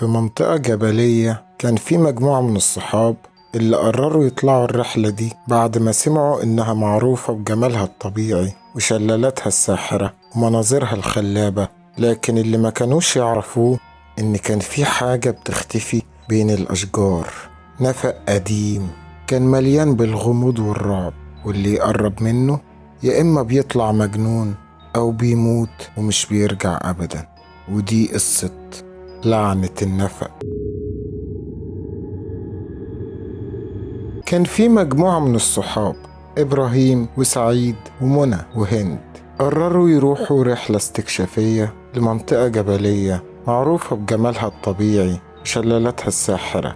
في منطقة جبلية كان في مجموعة من الصحاب اللي قرروا يطلعوا الرحلة دي بعد ما سمعوا إنها معروفة بجمالها الطبيعي وشلالاتها الساحرة ومناظرها الخلابة. لكن اللي ما كانوش يعرفوه إن كان في حاجة بتختفي بين الأشجار، نفق قديم كان مليان بالغموض والرعب، واللي يقرب منه يا إما بيطلع مجنون أو بيموت ومش بيرجع أبدا. ودي قصة لعنة النفق. كان في مجموعة من الصحاب، إبراهيم وسعيد ومنى وهند، قرروا يروحوا رحلة استكشافية لمنطقة جبلية معروفة بجمالها الطبيعي وشلالاتها الساحرة.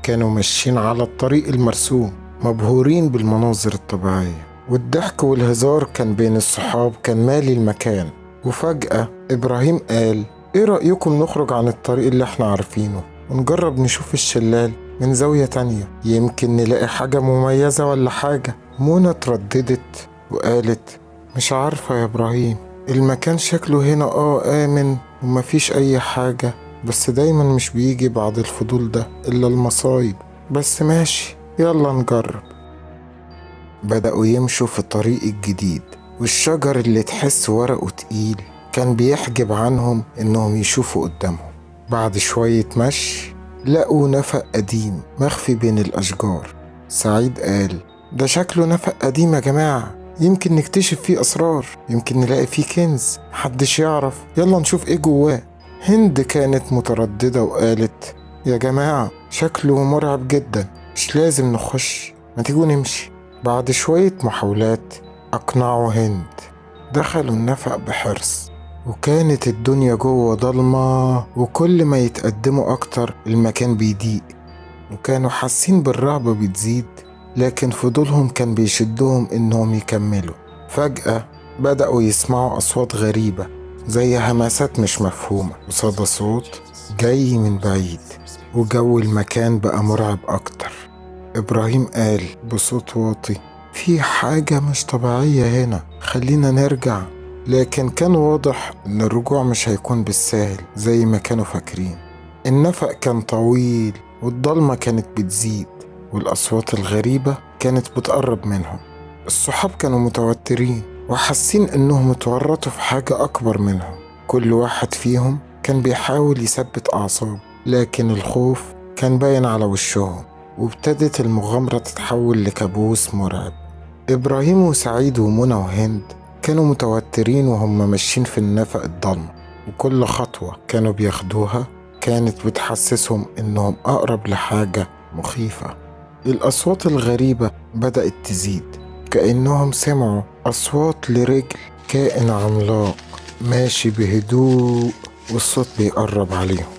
كانوا ماشيين على الطريق المرسوم مبهورين بالمناظر الطبيعية، والضحك والهزار كان بين الصحاب كان مالي المكان. وفجأة إبراهيم قال: إيه رأيكم نخرج عن الطريق اللي احنا عارفينه ونجرب نشوف الشلال من زاوية تانية، يمكن نلاقي حاجة مميزة ولا حاجة. منى ترددت وقالت: مش عارفة يا إبراهيم، المكان شكله هنا آمن ومفيش أي حاجة، بس دايما مش بيجي بعد الفضول ده إلا المصايب، بس ماشي يلا نجرب. بدأوا يمشوا في الطريق الجديد، والشجر اللي تحس ورقه تقيل كان بيحجب عنهم إنهم يشوفوا قدامهم. بعد شوية مشي لقوا نفق قديم مخفي بين الأشجار. سعيد قال: ده شكله نفق قديم يا جماعة، يمكن نكتشف فيه أسرار، يمكن نلاقي فيه كنز محدش يعرف، يلا نشوف إيه جواه. هند كانت مترددة وقالت: يا جماعة شكله مرعب جدا، مش لازم نخش، ما تيجوا نمشي. بعد شوية محاولات أقنعوا هند. دخلوا النفق بحرص، وكانت الدنيا جوه ضلمة، وكل ما يتقدموا أكتر المكان بيضيق، وكانوا حاسين بالرهبة بتزيد، لكن فضولهم كان بيشدهم إنهم يكملوا. فجأة بدأوا يسمعوا أصوات غريبة زي همسات مش مفهومة وصدى صوت جاي من بعيد، وجو المكان بقى مرعب أكتر. إبراهيم قال بصوت واطي: في حاجة مش طبيعية هنا، خلينا نرجع. لكن كان واضح إن الرجوع مش هيكون بالساهل زي ما كانوا فاكرين. النفق كان طويل، والضلمة كانت بتزيد، والأصوات الغريبة كانت بتقرب منهم. الصحاب كانوا متوترين وحاسين إنهم اتورطوا في حاجة أكبر منهم. كل واحد فيهم كان بيحاول يثبت أعصابه، لكن الخوف كان باين على وشهم، وابتدت المغامرة تتحول لكابوس مرعب. إبراهيم وسعيد ومنى وهند كانوا متوترين وهم ماشيين في النفق الضلمة، وكل خطوة كانوا بياخدوها كانت بتحسسهم إنهم أقرب لحاجة مخيفة. الأصوات الغريبة بدأت تزيد، كأنهم سمعوا أصوات لرجل كائن عملاق ماشي بهدوء، والصوت بيقرب عليهم.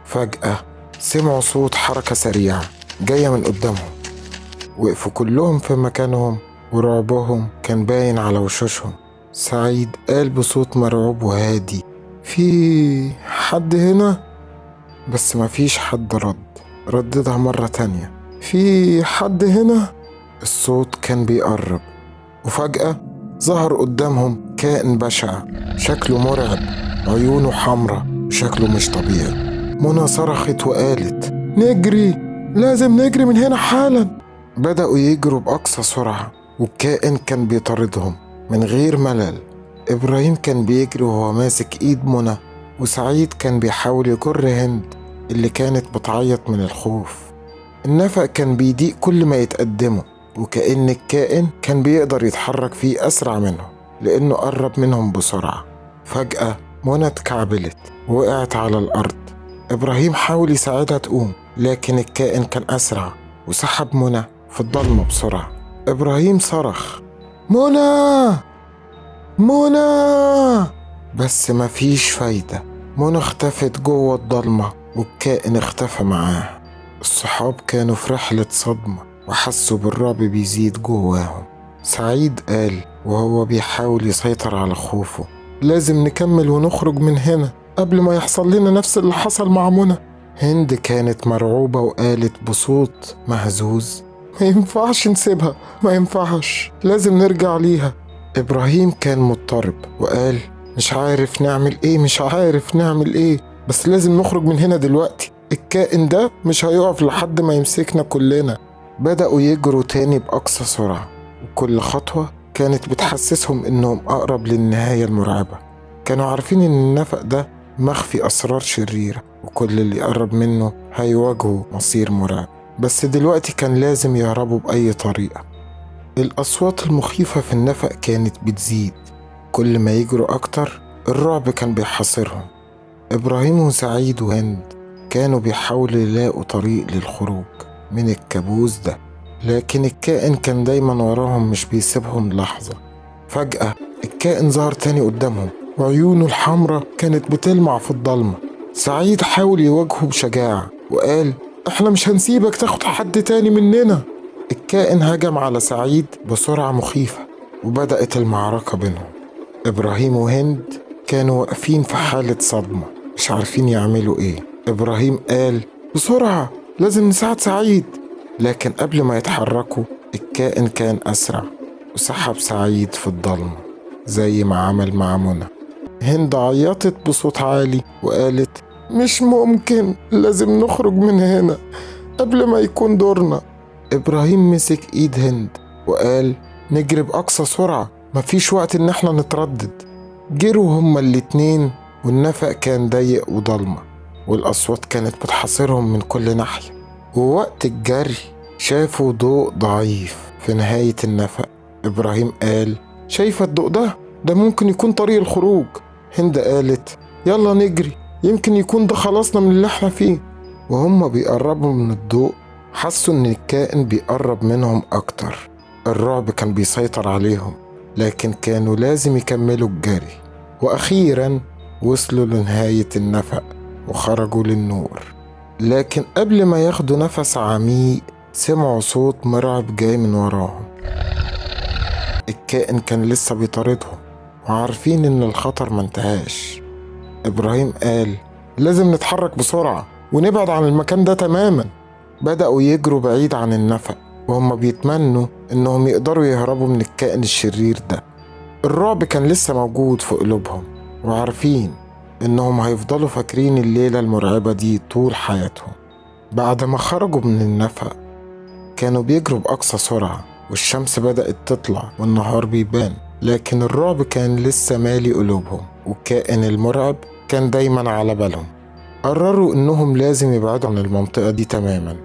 فجأة سمعوا صوت حركة سريعة جاية من قدامهم. وقفوا كلهم في مكانهم ورعبهم كان باين على وشوشهم. سعيد قال بصوت مرعوب وهادي: في حد هنا؟ بس مفيش حد رد. رددها مرة تانية: في حد هنا؟ الصوت كان بيقرب، وفجأة ظهر قدامهم كائن بشع، شكله مرعب، عيونه حمرة، شكله مش طبيعي. منى صرخت وقالت: نجري، لازم نجري من هنا حالا. بدأوا يجروا بأقصى سرعة، والكائن كان بيطاردهم من غير ملل. إبراهيم كان بيجري وهو ماسك إيد منى، وسعيد كان بيحاول يجر هند اللي كانت بتعيط من الخوف. النفق كان بيضيق كل ما يتقدموا، وكأن الكائن كان بيقدر يتحرك فيه أسرع منهم لأنه قرب منهم بسرعة. فجأة منى اتكعبلت ووقعت على الأرض. إبراهيم حاول يساعدها تقوم، لكن الكائن كان أسرع وسحب منى في الضلمة بسرعة. إبراهيم صرخ: منى، منى! بس مفيش فايدة، منى اختفت جوه الضلمة والكائن اختفى معاها. الصحاب كانوا في رحلة صدمة وحسوا بالرعب بيزيد جواهم. سعيد قال وهو بيحاول يسيطر على خوفه: لازم نكمل ونخرج من هنا قبل ما يحصل لنا نفس اللي حصل مع منى. هند كانت مرعوبة وقالت بصوت مهزوز: ما ينفعش نسيبها، ما ينفعش، لازم نرجع ليها. إبراهيم كان مضطرب وقال: مش عارف نعمل إيه، مش عارف نعمل إيه. بس لازم نخرج من هنا دلوقتي، الكائن ده مش هيقف لحد ما يمسكنا كلنا. بدأوا يجروا تاني بأقصى سرعة، وكل خطوة كانت بتحسسهم إنهم أقرب للنهاية المرعبة. كانوا عارفين إن النفق ده مخفي أسرار شريرة، وكل اللي يقرب منه هيواجهوا مصير مرعب، بس دلوقتي كان لازم يهربوا بأي طريقة. الأصوات المخيفة في النفق كانت بتزيد، كل ما يجروا أكتر الرعب كان بيحاصرهم. إبراهيم وسعيد وهند كانوا بيحاولوا يلاقوا طريق للخروج من الكابوس ده، لكن الكائن كان دايما وراهم مش بيسيبهم لحظة. فجأة الكائن ظهر تاني قدامهم، وعيونه الحمراء كانت بتلمع في الضلمة. سعيد حاول يواجهه بشجاعة وقال احنا مش هنسيبك تاخد حد تاني مننا. الكائن هجم على سعيد بسرعة مخيفة، وبدأت المعركة بينهم. إبراهيم وهند كانوا واقفين في حالة صدمة، مش عارفين يعملوا ايه. إبراهيم قال بسرعة لازم نساعد سعيد، لكن قبل ما يتحركوا الكائن كان أسرع وسحب سعيد في الضلمة زي ما عمل مع منى. هند عيطت بصوت عالي وقالت مش ممكن، لازم نخرج من هنا قبل ما يكون دورنا. إبراهيم مسك إيد هند وقال نجري بأقصى سرعة، مفيش وقت إن احنا نتردد. جروا هما الاتنين، والنفق كان ضيق وضلمة، والأصوات كانت بتحاصرهم من كل ناحية. ووقت الجري شافوا ضوء ضعيف في نهاية النفق. إبراهيم قال شايفة الضوء ده؟ ده ممكن يكون طريق الخروج. هند قالت يلا نجري، يمكن يكون ده خلصنا من اللي احنا فيه. وهم بيقربوا من الضوء حسوا إن الكائن بيقرب منهم أكتر. الرعب كان بيسيطر عليهم، لكن كانوا لازم يكملوا الجري. وأخيرا وصلوا لنهاية النفق وخرجوا للنور، لكن قبل ما ياخدوا نفس عميق سمعوا صوت مرعب جاي من وراهم. الكائن كان لسه بيطاردهم، وعارفين إن الخطر ما انتهاش. إبراهيم قال لازم نتحرك بسرعة ونبعد عن المكان ده تماما. بدأوا يجروا بعيد عن النفق وهم بيتمنوا إنهم يقدروا يهربوا من الكائن الشرير ده. الرعب كان لسه موجود في قلوبهم، وعارفين إنهم هيفضلوا فاكرين الليلة المرعبة دي طول حياتهم. بعد ما خرجوا من النفق كانوا بيجروا بأقصى سرعة، والشمس بدأت تطلع والنهار بيبان، لكن الرعب كان لسه مالي قلوبهم، والكائن المرعب كان دايما على بالهم. قرروا إنهم لازم يبعدوا عن المنطقة دي تماما،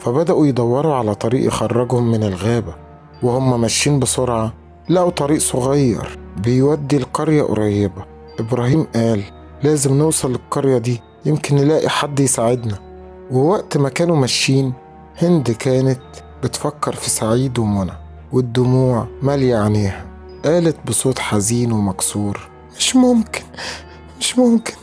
فبدأوا يدوروا على طريق يخرجهم من الغابة. وهم ماشيين بسرعة لقوا طريق صغير بيودي القرية قريبة. إبراهيم قال لازم نوصل للقرية دي، يمكن نلاقي حد يساعدنا. ووقت ما كانوا ماشيين هند كانت بتفكر في سعيد ومنى، والدموع مالية عينيها. قالت بصوت حزين ومكسور مش ممكن، مش ممكن،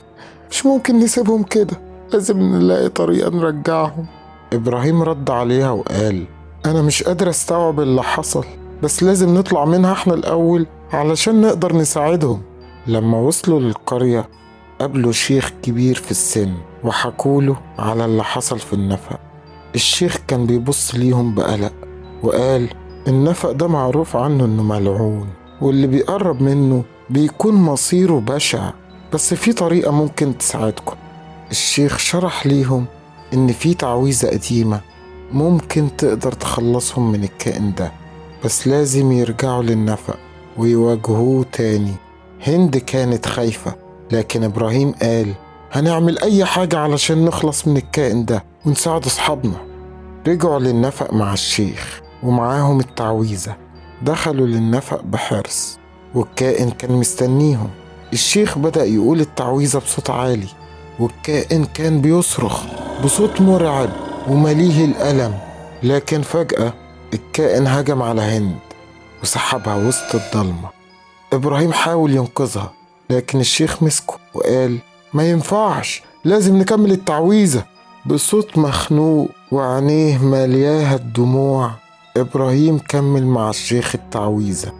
مش ممكن نسيبهم كده، لازم نلاقي طريقة نرجعهم. إبراهيم رد عليها وقال أنا مش قادر أستوعب اللي حصل، بس لازم نطلع منها احنا الأول علشان نقدر نساعدهم. لما وصلوا للقرية قابلوا شيخ كبير في السن وحكوله على اللي حصل في النفق. الشيخ كان بيبص ليهم بقلق وقال النفق ده معروف عنه إنه ملعون، واللي بيقرب منه بيكون مصيره بشع، بس في طريقة ممكن تساعدكم. الشيخ شرح ليهم إن في تعويذة قديمة ممكن تقدر تخلصهم من الكائن ده، بس لازم يرجعوا للنفق ويواجهوه تاني. هند كانت خايفة، لكن إبراهيم قال هنعمل أي حاجة علشان نخلص من الكائن ده ونساعد أصحابنا. رجعوا للنفق مع الشيخ ومعاهم التعويذة. دخلوا للنفق بحرص والكائن كان مستنيهم. الشيخ بدأ يقول التعويذة بصوت عالي، والكائن كان بيصرخ بصوت مرعب ومليه الألم. لكن فجأة الكائن هجم على هند وسحبها وسط الضلمة. إبراهيم حاول ينقذها، لكن الشيخ مسكه وقال ما ينفعش، لازم نكمل التعويذة. بصوت مخنوق وعينيه ملياها الدموع إبراهيم كمل مع الشيخ التعويذة.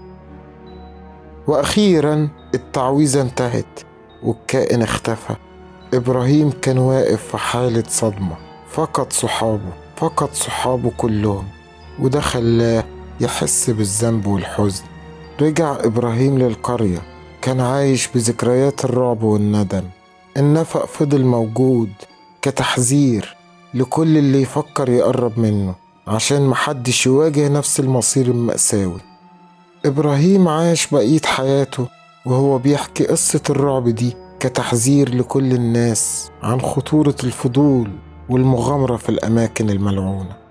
وأخيرا التعويذة انتهت والكائن اختفى. إبراهيم كان واقف في حالة صدمة، فقد صحابه كلهم، وده خلاه يحس بالذنب والحزن. رجع إبراهيم للقرية، كان عايش بذكريات الرعب والندم. النفق فضل موجود كتحذير لكل اللي يفكر يقرب منه، عشان محدش يواجه نفس المصير المأساوي. إبراهيم عاش بقية حياته وهو بيحكي قصة الرعب دي كتحذير لكل الناس عن خطورة الفضول والمغامرة في الأماكن الملعونة.